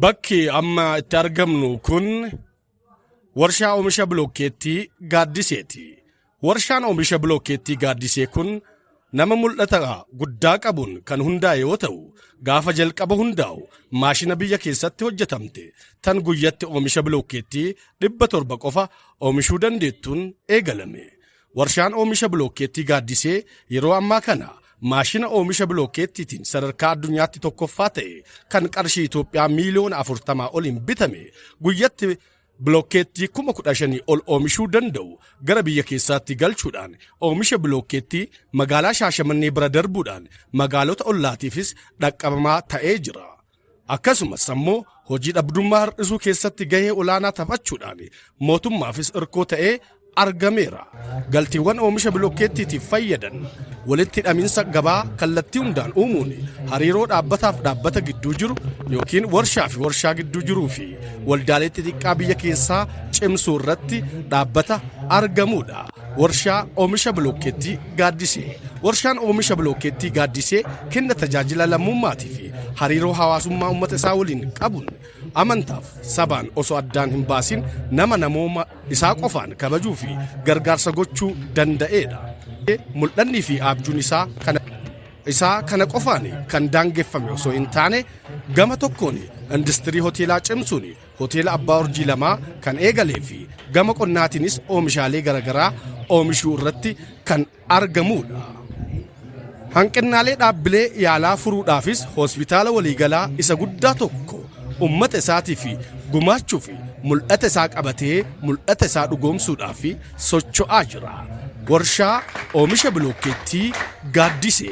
Bakki amma itti argamnu kun warshaa oomisha bilookkeettii Gaaddiseeti. Warshaan oomisha bilookkeettii Gaaddisee kun nama mul'ata guddaa qabuun kan hundaa'e yoo ta'u, gaafa jalqaba hundaa'u maashina biyya keessatti hojjetamte tan guyyatti oomisha bilookkeettii 700 qofa oomishuu dandeettuun eegalame. Warshaan oomisha bilookkeettii Gaaddisee yeroo ammaa kana maashina oomisha bilookkeettiitiin sadarkaa addunyaatti tokkoffaa ta'e kan qarshii Itoophiyaa miiliyoona 40 oliin bitame guyyatti bilookkeettii 15,000 ol oomishuu danda'u gara biyya keessaatti galchuudhaan oomisha bilookkeettii magaalaa Shaashamannee bira darbuudhaan magaalota ollaatiifis dhaqqabamaa ta'ee jira. Akkasumas ammoo hojii dhabdummaa hir'isuu keessatti gahee olaanaa taphachuudhaan mootummaafis irkoo ta'ee argameera. Galteewwan oomisha bilookkeettiitiif fayyadan walitti hidhaminsa gabaa kallattii hundaan uumuun hariiroo dhaabbataaf dhaabbata gidduu jiru yookiin warshaa fi warshaa gidduu jiruu fi waldaalee xixiqqaa biyya keessaa cimsuu irratti dhaabbata argamudha. Warshaa oomisha bilookkeettii Gaaddisee. Warshaan oomisha bilookkeettii Gaaddisee kenna tajaajila lammummaatii fi hariiroo hawaasummaa uummata isaa waliin qabuun amantaaf sabaan osoo addaan hin baasin nama namooma isaa qofaan kabajuu fi gargaarsa gochuu danda'eedha. Mul'annii fi abjuun isaa kana qofaan kan daangeffame osoo hin taane, gama tokkoon industirii hoteelaa cimsuun hoteela abbaa urjii lamaa kan eegalee fi gama qonnaatiinis oomishaalee garaagaraa oomishuu irratti kan argamudha. Hanqinnaalee dhaabbilee yaalaa furuudhaafis hospitaala waliigalaa isa guddaa tokko ummata isaatii fi gumaachuu fi mul'ata isaa qabatee mul'ata isaa dhugoomsuudhaaf socho'aa jira. Warshaa oomisha bilookkeettii Gaaddisee.